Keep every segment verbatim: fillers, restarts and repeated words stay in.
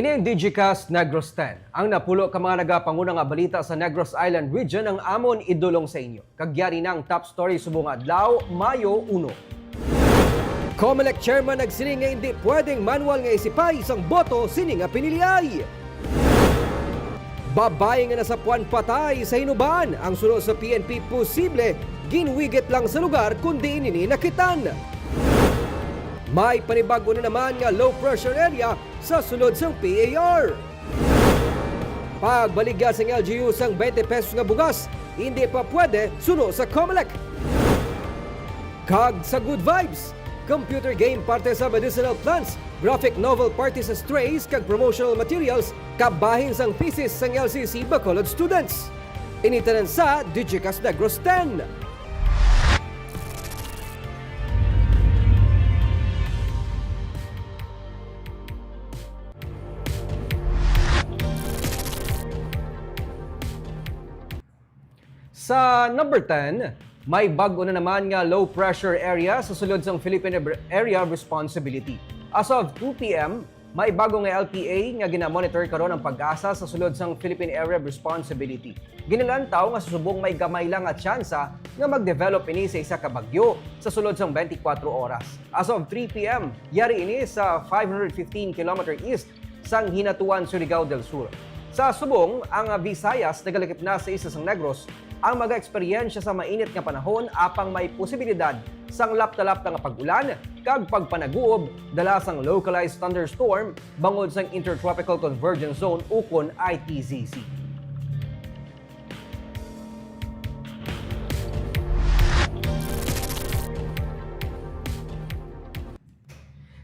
Ini ang Digicast Negros ten. Ang napulo ka mga nagapanguna nga balita sa Negros Island Region ang amon idulong sa inyo. Kag yari na ang top story subong nga adlaw, Mayo uno. Comelec chairman nagsiling nga hindi pwedeng manual nga isipay sang boto sini nga piniliay. Babayi nga nasapuan patay sa hinubahan ang suno sa P N P posible ginwigit lang sa lugar kundi ini ni nakitan. May panibag-o na naman nga low pressure area sa sulod sang P A R. Pagbaligya sang L G U sang twenty pesos nga bugas, hindi pa pwede suno sa Comelec. Kag sa Good Vibes, computer game parte sa medicinal plants, graphic novel parte sa strays kag promotional materials, kabahin sang thesis sang L C C Bacolod students. Ini tanan sa Digicast Negros ten. Sa number ten, may bag-o na naman nga low pressure area sa sulod sang Philippine Area Responsibility. As of two P M, may bago nga L P A nga ginamonitor karon ang PAGASA sa sulod sang Philippine Area Responsibility. Ginalantaw nga sa subong may gamay lang nga tsansa nga mag-develop ini sa isa ka bagyo sa sulod sang twenty-four oras. As of three P M, yari ini sa five hundred fifteen kilometer east sang Hinatuan, Surigao del Sur. Sa subong, ang Visayas nagalakip na sa isla sang Negros ang mag-eksperyensya sa mainit nga panahon, apang may posibilidad sang lapta-lapta nga pag-ulan kag pagpanaguob dala sang localized thunderstorm bangod sang Intertropical Convergence Zone ukon I T Z C.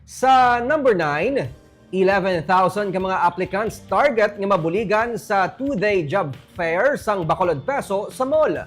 Sa number nine, eleven thousand ka mga applicants target nga mabuligan sa two-day job fair sang Bacolod Peso sa mall.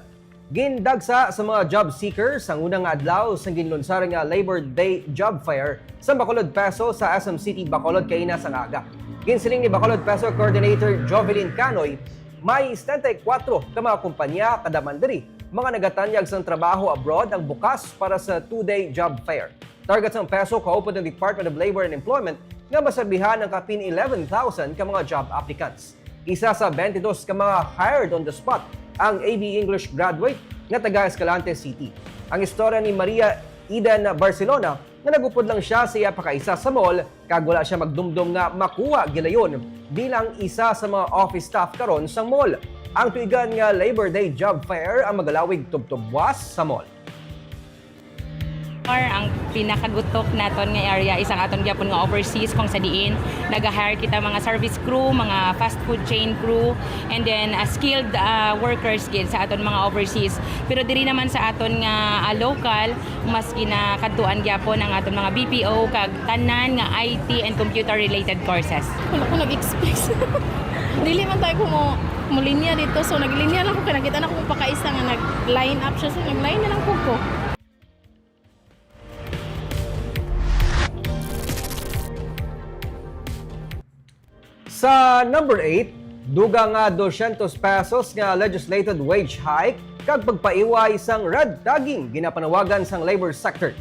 Gindagsa sa mga job seekers ang una nga adlaw sang ginlunsar nga Labor Day Job Fair sa Bacolod Peso sa S M City, Bacolod, kaina sang aga. Ginsiling ni Bacolod Peso Coordinator Jovelyn Canoy, may setenta y kuatro ka mga kumpanya kada man diri, mga nagatanyag sang trabaho abroad ang bukas para sa two-day job fair. Target sang Peso kaupod ang Department of Labor and Employment nga maserbihan ang kapin eleven thousand ka mga job applicants. Isa sa twenty-dos ka mga hired on the spot ang A B English graduate nga taga Escalante City. Ang istorya ni Maria Eden Barcelona nga nagupod lang siya sa iya pakaisa sa mall kag wala siya magdumdom nga makuha gilayon bilang isa sa mga office staff karon sa mall. Ang tuigan nga Labor Day Job Fair ang magalawig tubtob buas sa mall. Or ang pinakagutok naton nga area is ang aton gyapon nga overseas, kung sa diin nag-hire kita mga service crew, mga fast food chain crew, and then uh, skilled uh, workers gid sa aton mga overseas. Pero diri naman sa aton nga uh, local, mas ginakadtuan gyapon ang aton mga B P O kag tanan nga I T and computer related courses. Wala ko nag-expect. Dili man tayo ko mo mulinya dito, so naglinya lang ko kay nakita na ko pakaisa nga nag-line up siya, so nag-line na lang ko ko. Sa number eight, dugang nga dosyentos pesos nga legislated wage hike kag pagpaiway sang red tagging ginapanawagan sang labor sector.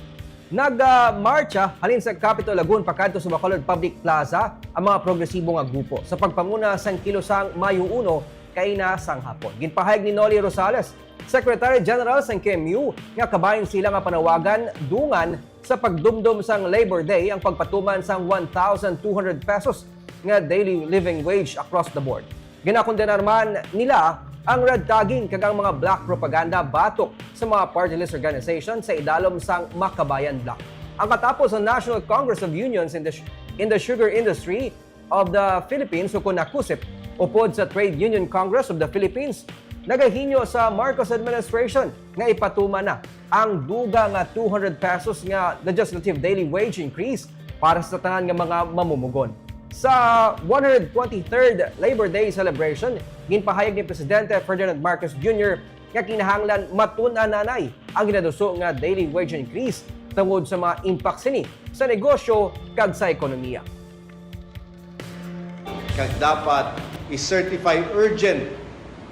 Nagmartsa halin sa Capitol Lagun pakadto sa Bacolod Public Plaza ang mga progresibo nga grupo sa pagpanguna sang kilusang Mayo uno kaina sang hapon. Ginpahayag ni Nolly Rosales, Secretary General sang K M U, nga kabahin sila nga panawagan dungan sa pagdumdom sang Labor Day ang pagpatuman sang one thousand two hundred pesos nga daily living wage across the board. Ginakondenar man nila ang red tagging kag ang mga black propaganda batok sa mga partyless organization sa idalom sang Makabayan Bloc. Ang katapos sa National Congress of Unions in the, in the Sugar Industry of the Philippines, ukon NACUSIP, upod sa Trade Union Congress of the Philippines, nagahinyo sa Marcos administration nga ipatuman na ang dugang nga two hundred pesos nga legislative daily wage increase para sa tanan nga mga mamumugon. Sa one hundred twenty-third Labor Day celebration, ginpahayag ni Presidente Ferdinand Marcos Junior nga kinahanglan matun-an na anay ang ginaduso nga daily wage increase tungod sa mga impact sini sa negosyo kag sa ekonomiya. Kag dapat i-certify urgent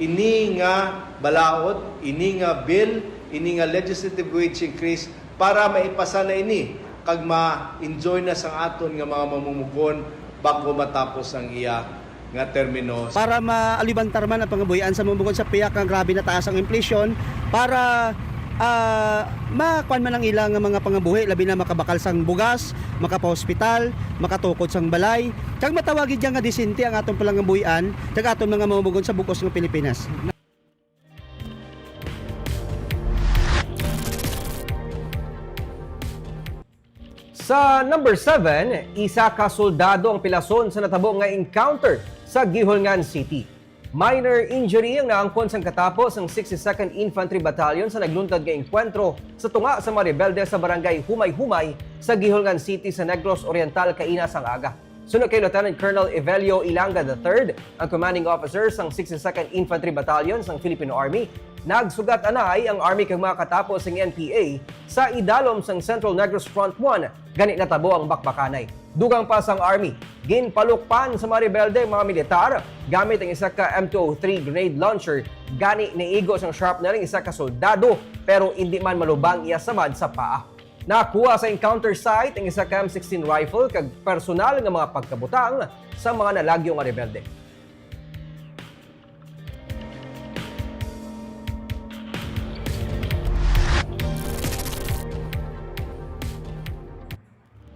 ini nga balaod, ini nga bill, ini nga legislative wage increase para maipasa na ini kag ma-enjoy na sang aton nga mga mamumugon bag-o matapos ang iya nga termino. Para maalibantar man ang pangabuhian sa mamugod sa piyak nga grabe na taas ang inflation, para ah, makuan man ang ila nga mga pangabuhi, labi na makabakal sang bugas, makapahospital, makatukod sang balay, kag matawag gid nga disente ang aton palangabuhian, kag aton mga mamugod sa bug-os nga Pilipinas. Sa number seven, isa ka soldado ang pilason sa natabo nga encounter sa Guihulngan City. Minor injury ang naangkon sang katapo sang sixty-second Infantry Battalion sa nagluntad nga engkwentro sa tunga sa mga rebelde sa barangay Humay-Humay sa Guihulngan City sa Negros Oriental kaina sang aga. Suno kay Lieutenant Colonel Evelio Ilanga the third, ang commanding officer sang sixty-second Infantry Battalion sang Philippine Army, nagsugat anay ang Army kag mga katapo sang N P A sa idalom sang Central Negros Front one, gani natabo ang bakbakanay. Dugang pa sang Army, ginpalukpan sa mga rebelde ang mga militar gamit ang isa ka M two oh three grenade launcher, gani naigo sang shrapnel ang isa ka soldado, pero indi man malubang iya samad sa paa. Nakuha sa encounter site ang isa ka M sixteen rifle kag personal nga mga pagkabutang sa mga nalagyo nga rebelde.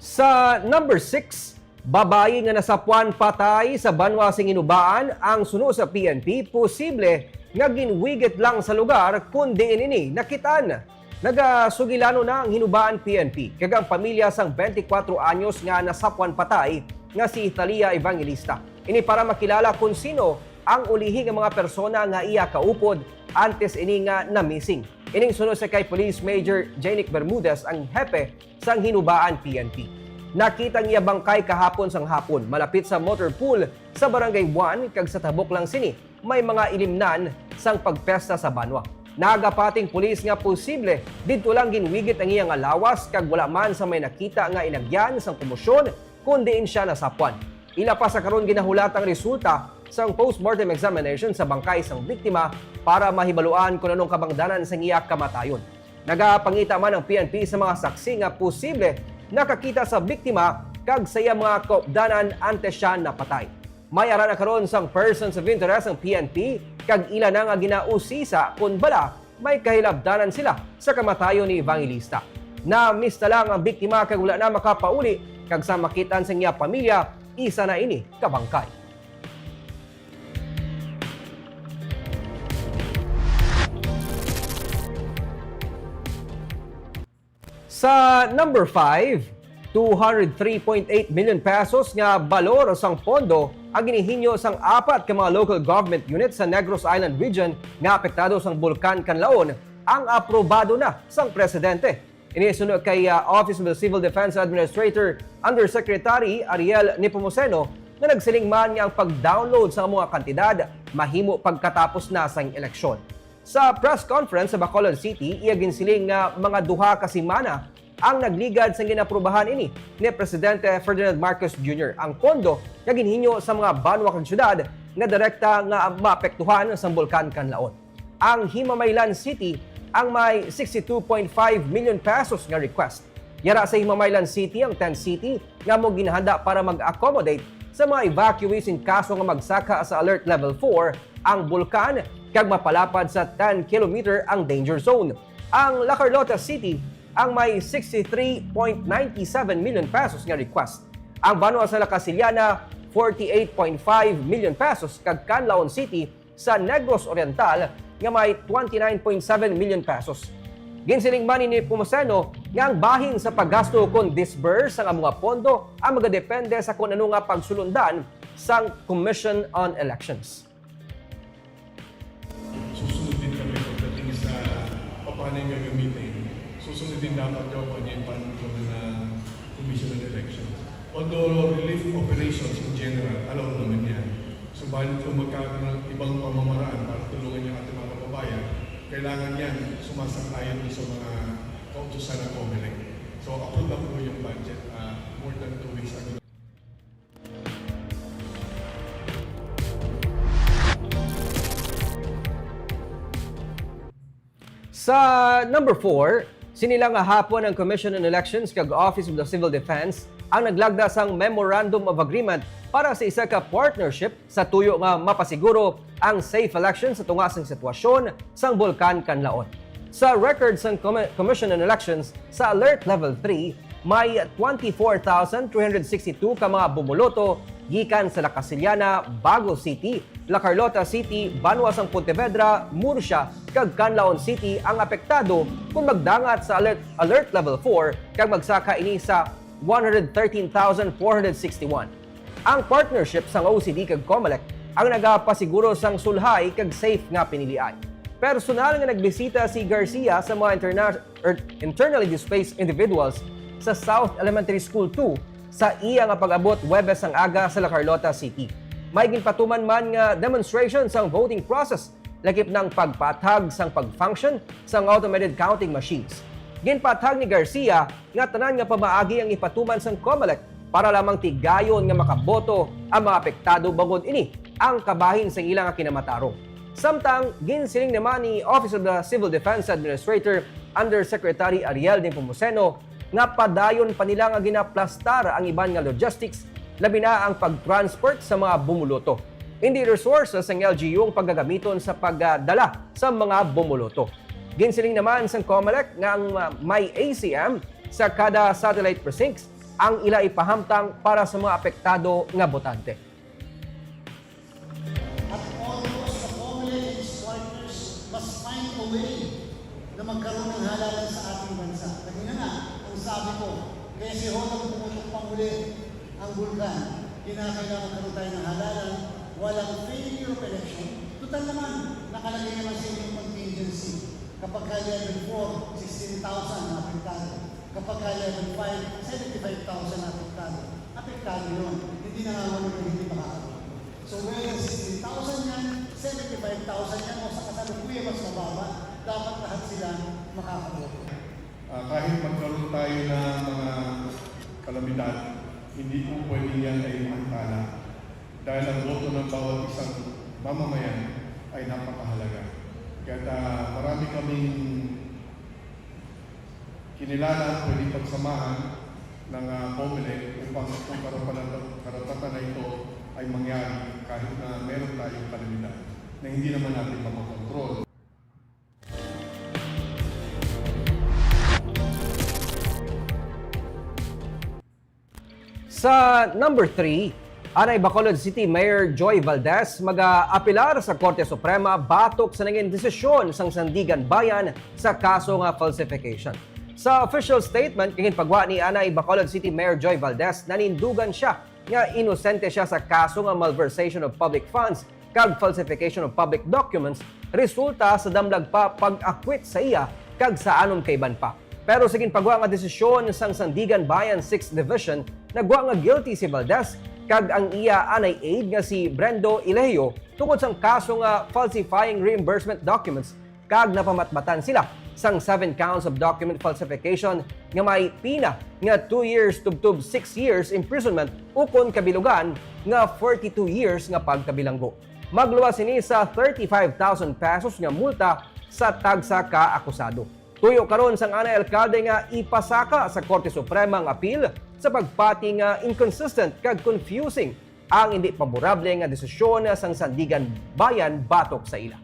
Sa number six, babayi nga nasapwan patay sa banwa sing Hinubaan ang suno sa P N P, posible nga ginwigit lang sa lugar kun diin ini nakitaan. Nagasugilano na ang Hinubaan P N P kag ang pamilya sang twenty-four anyos nga nasapwan patay nga si Thalia Evangelista. Ini para makilala kon sino ang ulihi nga mga persona nga iya kaupod antes ini nga na-missing. Ining suno sa kay Police Major Janic Bermudez, ang hepe sang Hinubaan P N P. Nakita ang iya bangkay kahapon sang hapon malapit sa motor pool sa Barangay one, kag sa tabok lang sini may mga ilimnan sang pagpesta sa banwa. Nagapating pulis nga posible didto lang ginwigit ang iya nga lawas kag wala man sa may nakita nga inagyan sang komosyon kon diin sia nasapwan. Ila pa sa karon ginahulat ang resulta sang postmortem examination sa bangkay sang biktima para mahibaluan kon anong kabangdanan sang iya kamatayon. Nagapangita man ang P N P sa mga saksi nga posible nakakita sa biktima kag sa iya mga kaupdanan antes siya napatay. May ara na karon sang persons of interest ang P N P kag ila na nga ginausisa kon bala may kahilabdanan sila sa kamatayon ni Evangelista. Namista lang ang biktima kag wala na makapauli, kag sa makit-an sang iya pamilya, isa na ini ka bangkay. Sa number five, two hundred three point eight million pesos nga balor sang pondo ang ginihinyo sang apat ka mga local government unit sa Negros Island Region nga apektado sang Bulkan Kanlaon ang aprobado na sang presidente. Ini suno kay, ah, Office of the Civil Defense Administrator Undersecretary Ariel Nepomuceno, nga nagsiling man nga ang pag-download sa mga kantidad mahimo pagkatapos na sang eleksyon. Sa press conference sa Bacolod City, iya ginsiling nga mga duha ka semana ang nagligad sang ginaprubahan ini ni Presidente Ferdinand Marcos Junior ang pondo nga ginhinyo sa mga banwa kag syudad nga direkta nga maapektuhan sang Bulkan Kanlaon. Ang Himamaylan City ang may sixty-two point five million pesos nga request. Yara sa Himamaylan City ang tent city nga amo ginhanda para mag-accommodate sa mga evacuees in kaso nga magsaka sa Alert Level four ang bulkan kag mapalapad sa ten kilometer ang danger zone. Ang La Carlota City ang may sixty-three point ninety-seven million pesos nga request. Ang banwa sa La Casillana, forty-eight point five million pesos, kag Canlaon City sa Negros Oriental nga may twenty-nine point seven million pesos. Ginsiling man ni Nepomuceno nga ang bahin sa paggasto kon disburse ang amo nga pondo ang magadepende sa kon ano nga pagsulundan sang Commission on Elections. Susunod din kami pagdating sa paano yung gagamitin. Susunod din dapat daw kung ano yung panuntunan ng Commission on Elections. Although relief operations in general, alam naman yan. Subalit kung magkakaroon ng ibang pamamaraan para tulungan yung ating mga kababayan, kailangan yan sumasang-ayon dun sa mga kautusan ng COMELEC. So, approve na po yung budget, ah, more than two weeks ago. Sa number four, sini lang nga hapon ang Commission on Elections kag Office of the Civil Defense ang naglagda sang Memorandum of Agreement para sa isa ka partnership sa tuyo nga mapasiguro ang safe election sa tunga sang sitwasyon sang Bulkan Kanlaon. Sa record sang Commi-, Commission on Elections sa Alert Level three, may twenty-four thousand three hundred sixty-two ka mga bumuloto gikan sa La Casillana, Bago City, La Carlota City, banwa sang Pontevedra, Murcia, kag Canlaon City ang apektado kon magdangat sa alert, alert level four kag magsaka ini sa one hundred thirteen thousand four hundred sixty-one. Ang partnership sang O E C D kag Comelec ang nagapasiguro sang sulhay kag safe nga piniliay. Personal nga nagbisita si Garcia sa mga interna-, er, internally displaced individuals sa South Elementary School two sa iya nga pag-abot Huwebes sang aga sa La Carlota City. May ginpatuman man nga demonstration sang voting process, lakip na ang pagpaathag sang pag-function sang automated counting machines. Ginpaathag ni Garcia nga tanan nga pamaagi ang ipatuman sang Comelec para lamang tigayon nga makaboto ang mga apektado bangod ini ang kabahin sang ila nga kinamatarong. Samtang, ginsiling naman ni Office of the Civil Defense Administrator Undersecretary Ariel Nepomuceno nga padayon pa nila nga ginaplastar ang iban nga logistics, labi na ang pag-transport sa mga bumuloto. Indi resources sang L G U ang pagagamiton sa pagdala sa mga bumuloto. Ginsiling naman sang Comelec nga ang, ah, may A C M sa kada satellite precincts ang ila ipahamtang para sa mga apektado nga botante. At almost the Comelec and its partners must find a way na magkaroon ng halalan sa ating bansa. Kanina nga, ang sabi ko, kaya si Hotang pumutok pang huli ang bulkan. Kinakailangan magkaroon tayo ng halalan, walang failure of election. Total naman, nakalagay naman sa inyong contingency. Kapag ka level four, sixteen thousand na apektado. Kapag ka level five, seventy-five thousand na apektado. Apektado yun. Hindi na nga wala yung hindi makakaroon. So, whether sixteen thousand yan, seventy-five thousand yan, o sa kasalukuyan mas mababa, dapat lahat sila makakaboto. Ah, kahit magkaroon tayo ng mga kalamidad, hindi po pwede yan ay maantala. Dahil ang boto ng bawat isang mamamayan ay napakahalaga. Kaya, ah, marami kaming kinilala ang pwedeng pagsamahan ng, ah, Comelec upang itong karapatan, karapatan na ito ay mangyari kahit na meron tayong kalamidad na hindi naman natin makokontrol. Sa number three, anay Bacolod City Mayor Joy Valdez mag-aapelar sa Korte Suprema batok sa nangin desisyon sang Sandiganbayan sa kaso nga falsification. Sa official statement nga ginpagwa ni anay Bacolod City Mayor Joy Valdez, nanindugan siya nga inosente siya sa kaso nga malversation of public funds kag falsification of public documents resulta sa damlag pa pag-acquit sa iya kag sa anom ka iban pa. Pero sa ginpagwa nga desisyon sang Sandiganbayan Sixth Division, nagwa nga guilty si Valdez kag ang iya anay aide nga si Brendo Ilehio tungod sang kaso nga falsifying reimbursement documents kag napamatbatan sila sang seven counts of document falsification nga may pina nga two years tubtob six years imprisonment ukon kabilugan nga forty-two years nga pagkabilanggo. Magluwas sini sa thirty-five thousand pesos nga multa sa tagsa ka akusado. Tuyo karon sang anay alkalde nga ipasaka sa Korte Suprema ang apil sa pagpati nga inconsistent kag confusing ang indi paborable nga desisyon sang Sandiganbayan batok sa ila.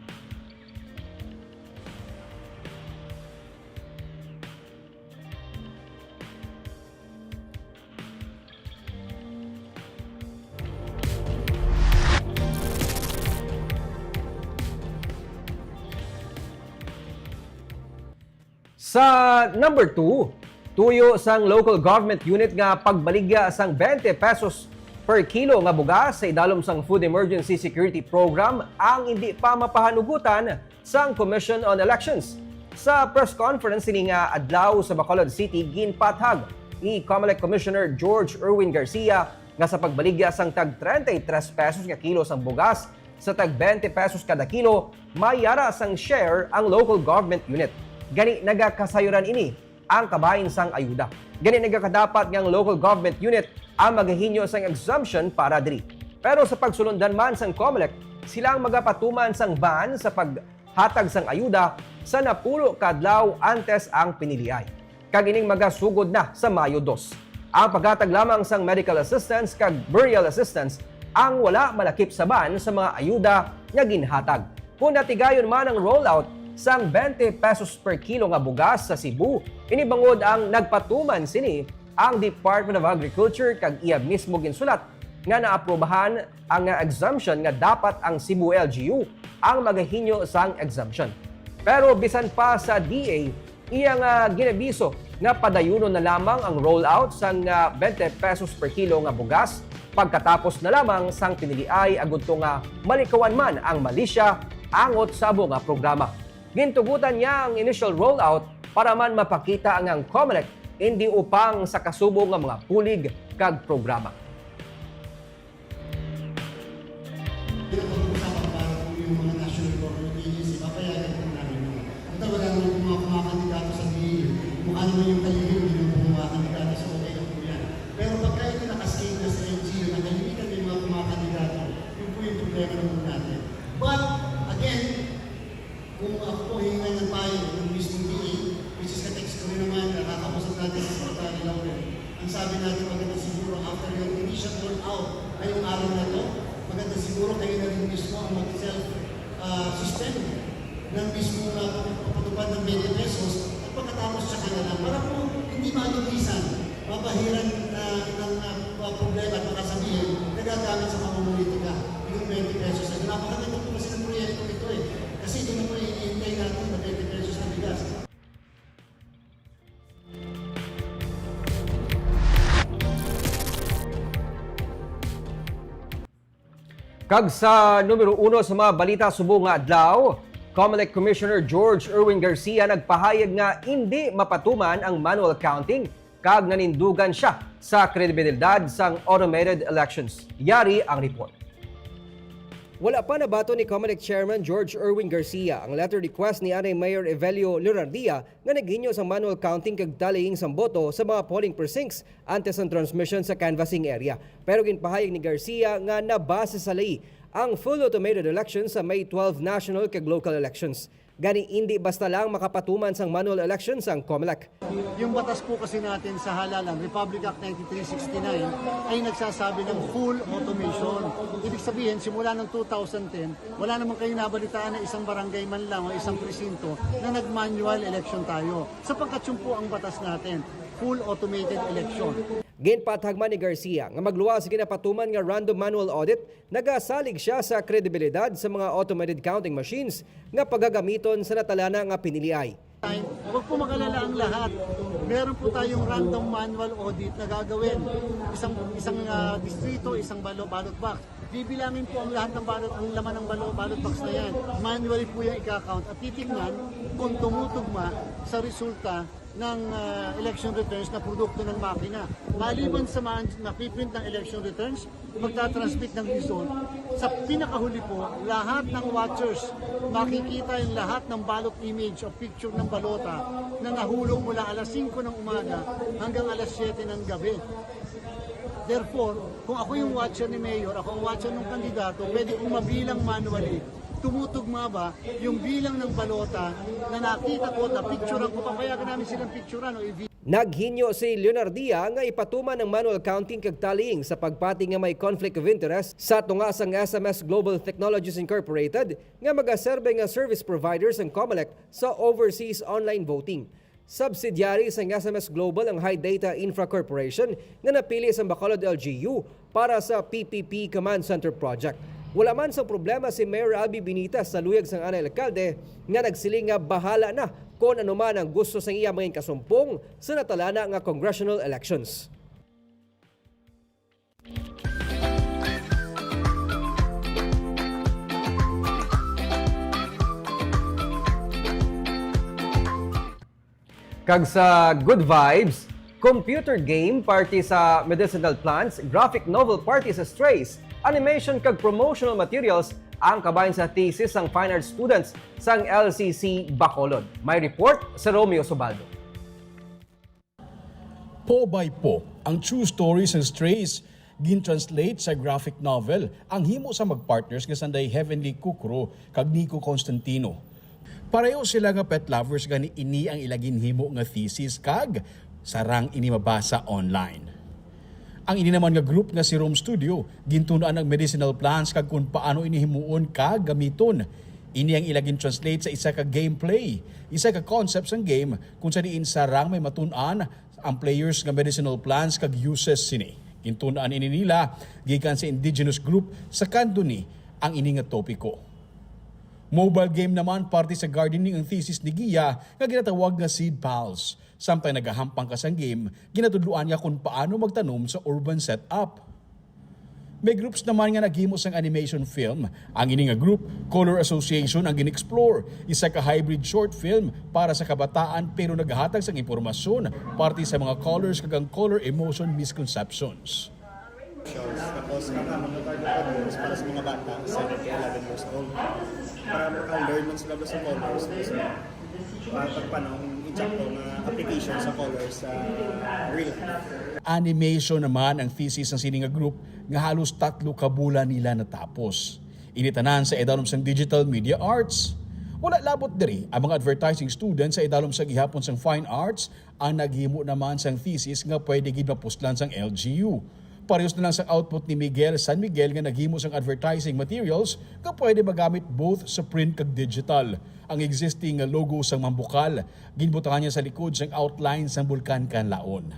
Sa number two, tuyo sang local government unit nga pagbaligya sang twenty pesos per kilo nga bugas sa idalom sang Food Emergency Security Program ang indi pa mapahanugutan sang Commission on Elections. Sa press conference sini nga adlaw sa Bacolod City, ginpathag ni Comelec Commissioner George Erwin Garcia nga sa pagbaligya sang tag treinta y tres pesos nga kilo sang bugas, sa tag twenty pesos kada kilo, may yara sang share ang local government unit. Gani, nagakasayuran ini ang kabahin sang ayuda. Gani, nagakadapat nga ang local government unit ang magahinyo sang exemption para diri. Pero sa pagsulundan man sang Comelec, sila ang magapatuman sang ban sa paghatag sang ayuda sa napulo ka adlaw antes ang piniliay. Kag ining magasugod na sa Mayo dos. Ang paghatag lamang sang medical assistance kag burial assistance ang wala malakip sa ban sa mga ayuda nga ginhatag. Kon natigayon man ang rollout sang twenty pesos per kilo nga bugas sa Cebu, ini bangod ang nagpatuman sini ang Department of Agriculture kag iya mismo ginsulat nga naaprubahan ang exemption nga dapat ang Cebu L G U ang magahinyo sang exemption. Pero bisan pa sa D A, iya nga ginabiso nga padayunon na lamang ang rollout sang, ah, twenty pesos per kilo nga bugas pagkatapos na lamang sang piniliay agud to nga malikawan man ang Malaysia angot sa amo nga programa. Gintugutan niya ang initial rollout para man mapakita ang, ang Comelec indi upang sa kasubo nga mga bulig kag programa. Pinag-uusapan para po yung mga national government agency, papayagan po namin yun. At wala naman po mga kumakandidato sa D A. Mukha naman yung kalihim, hindi naman po kumakandidato sa okay na po yan. Pero pagka ito nakascale na sa L G U, na kalimitan may mga kumakandidato, yun po yung problema naman natin. But, again, kung ako po hingan ng payo ng mismong D A, which is ka-text ko rin naman, nakakausap natin sa Secretary Laurel, ang sabi natin, maganda siguro after yung initial rollout ngayong araw na to, maganda siguro kayo na rin mismo ang mag-self, ah, suspend ng mismo na pagpapatupad ng twenty pesos at pagkatapos tsaka na lang. Para po hindi malugisan, mabahiran na ng, ah, problema at baka sabihin, nagagamit sa pamumulitika yung twenty pesos. At napakaganda po kasi ng proyekto ito eh. Kasi ito na po yung hinihintay natin na twenty pesos na bigas. Kag sa numero uno sa mga balita subong nga adlaw, Comelec Commissioner George Erwin Garcia nagpahayag nga indi mapatuman ang manual counting kag nanindugan siya sa kredibilidad sang automated elections. Yari ang report. Wala pa nabaton ni Comelec Chairman George Erwin Garcia ang letter request ni anay Mayor Evelio Leonardia nga naghinyo sang manual counting kag tallying sang boto sa mga polling precincts antes sang transmission sa canvassing area. Pero ginpahayag ni Garcia nga nabase sa ley ang full automated election sa May twelve national kag local elections. Gani, indi basta lang makapatuman sang manual elections ang Comelec. Yung batas po kasi natin sa halalan, Republic Act ninety-three sixty-nine, ay nagsasabi ng full automation. Ibig sabihin, simula ng two thousand ten, wala naman kayong nabalitaan na isang barangay man lang o isang presinto na nag-manual election tayo. Sapagkat yun po ang batas natin, full automated election. Ginpatag man ni Garcia nga magluwas sa ginapatuman nga random manual audit, nagasalig sia sa kredibilidad sa mga automated counting machines nga pagagamiton sa natalana nga piniliay. Huwag po mag-alala ang lahat. Meron po tayong random manual audit na gagawin. Isang, isang, ah, distrito, isang balo-, ballot box. Bibilangin po ang lahat ng ballot, ang laman ng balo-, ballot box na yan. Manually po yung ika-count at titignan kung tumutugma sa resulta ng, ah, election returns na produkto ng makina. Maliban sa man-, mapiprint ng election returns, magta-transmit ng result, sa pinakahuli po, lahat ng watchers makikita yung lahat ng ballot image o picture ng balota na nahulog mula alas singko ng umaga hanggang alas siyete ng gabi. Therefore, kung ako yung watcher ni Mayor, ako ang watcher ng kandidato, pwede kong mabilang manually, tumutugma ba yung bilang ng balota na nakita ko, na picturean ko, papayagan namin silang picturean o i- Naghinyo si Leonardia nga ipatuman ang manual counting kag tallying sa pagpati nga may conflict of interest sa tunga sang S M S Global Technologies Incorporated nga magaserbe nga service provider sang Comelec sa overseas online voting. Subsidiary sang S M S Global ang High Data Infra Corporation nga napili sang Bacolod L G U para sa P P P Command Center Project. Wala man sang problema si Mayor Albee Benitez sa luyag sang anay alkalde nga nagsiling nga bahala na kon ano man ang gusto sang iya mga inkasumpong sa natalana nga congressional elections. Kag sa Good Vibes, computer game party sa medicinal plants, graphic novel party sa strays, animation kag promotional materials ang kabahin sa thesis sang fine arts students sang L C C Bacolod. May report si Romeo Subaldo. Po by Po, ang true story sang strays, gin-translate sa graphic novel ang himo sa magpartners nga sanday Heavenly Kukro kag Nico Constantino. Pareho sila nga pet lovers, gani ini ang ila ginhimo nga thesis kag sarang ini mabasa online. Ang ini naman nga group nga si Rome Studio, gintun-an ang medicinal plants kag kung paano ini himuon kag gamiton. Ini ang ila gin-translate sa isa ka gameplay, isa ka concept sang game kung sa diin sarang may matun-an ang players nga medicinal plants kag uses sini. Gintun-an ini nila gikan sa indigenous group sa Candoni ang ini nga topiko. Mobile game naman parte sa gardening ang thesis ni Gia nga ginatawag nga Seed Pals. Samtang nagahampang ka sang game, ginatudloan niya kung paano magtanom sa urban setup. May groups naman nga naghimo sang animation film. Ang ini nga group, Color Association ang gin-explore, isa ka hybrid short film para sa kabataan pero nagahatag sang impormasyon parte sa mga colors kag ang color emotion misconceptions. Tapos ang among target audience para sa mga bata, seven to eleven years old. Para maka-learn man sila sa colors, so, para pagpanong insakto nga application sa colors sa real life. Animation naman ang thesis sang sini nga group nga halos tatlo ka bulan nila natapos. Ini tanan sa idalom sang digital media arts. Wala labot diri ang mga advertising students sa idalom sa gihapon sang fine arts ang naghimo naman sang thesis nga pwede gid mapuslan sang L G U. Parehas na lang sang output ni Miguel San Miguel nga naghimo sang advertising materials nga pwede magamit both sa print kag digital. Ang existing nga logo sang Mambukal, ginbutangan niya sa likod sang outline sang Bulkan Kanlaon.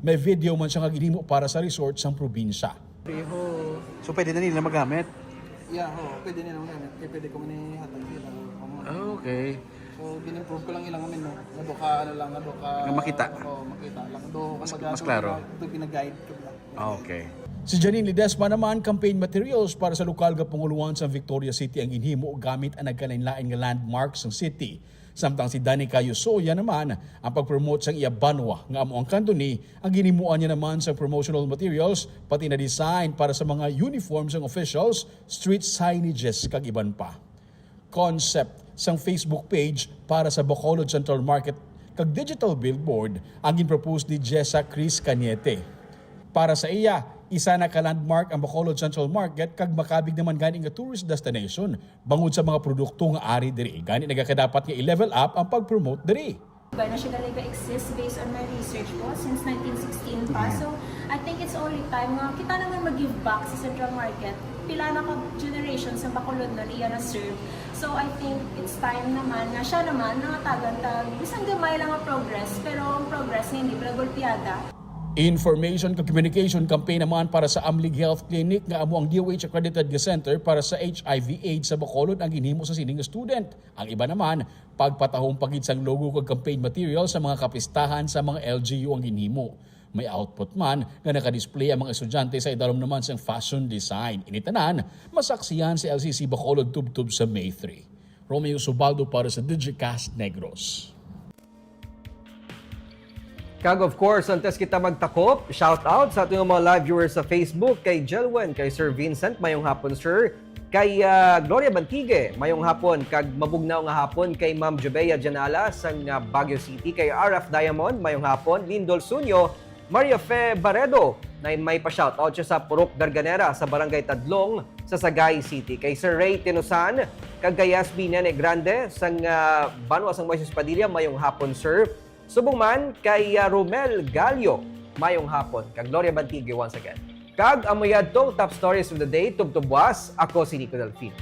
May video man siya nga ginhimo para sa resort sang probinsya. Pareho. So pwede na nila magamit? Yeah, ho. Pwede nila magamit. Kaya pwede ko man ihatag sila. Ah, okay. So, gin-improve ko lang ilang amin, no? Nga do ka, ano lang, nga do ka... Nga makita. Oo, makita lang. Do, Mas- kumbaga, mas klaro. Do, do pinag-guide ko lang. Ah, okay. Si Janine Ledesma naman, campaign materials para sa lokal nga panguluhan sang Victoria City ang ginhimo gamit ang nagkalainlain nga landmarks sang city. Samtang si Danica Yusoya naman ang pag-promote sang iya banwa nga amo ang Candoni, ang ginhimuan niya naman sang promotional materials pati na design para sa mga uniform sang officials, street signages kag iban pa. Concept sang Facebook page para sa Bacolod Central Market kag digital billboard ang ginpropose ni Jessa Chris Cañete. Para sa iya, isa na ka landmark ang Bacolod Central Market kag makabig naman gani nga tourist destination bangod sa mga produkto nga ari diri. Gani nagakadapat nga i-level up ang pag-promote diri. Ba na siya talaga exist based on my research po since nineteen sixteen pa. So, I think it's only time nga kita naman mag-give back sa Central Market. Pila na ka generations ang Bacolod nun iya na-serve. So, I think it's time naman nga siya naman nangatagan ta bisan gamay lang ang progress, pero ang progress nga hindi pala golpeada. Information kag communication campaign naman para sa Amlig Health Clinic nga amo ang D O H accredited nga center para sa H I V AIDS sa Bacolod ang ginhimo sa sining student. Ang iba naman, pagpatahom pa gid sang logo kag campaign material sa mga kapistahan sa mga L G U ang ginhimo. May output man nga nakadisplay ang mga estudyante sa idalom naman sang fashion design. Ini tanan, masaksihan sa L C C Bacolod tubtob sa May three. Romeo Subaldo para sa Digicast Negros. Kag of course, antes kita magtakop, shout out sa ating mga live viewers sa Facebook, kay Jelwin, kay Sir Vincent, mayong hapon, sir. Kay ah, Gloria Bantigue, mayong hapon. Kag mabugnaw nga hapon kay Ma'am Jubea Janala sang ah, Baguio City, kay R F Diamond, mayong hapon. Lindol Sunyo, Maria Fe Baredo, na may pa-shoutout siya sa Purok Garganera sa Barangay Tadlong sa Sagay City. Kay Sir Ray Tinusan, kag kay S B Nene Grande sang ah, banwa sang Moises Padilla, mayong hapon, sir. Subong man kay ah, Romel Gallo, mayong hapon. Kag Gloria Bantigue once again. Kag amo yadtong top stories of the day, tubtob buwas, ako si Nico Delfino.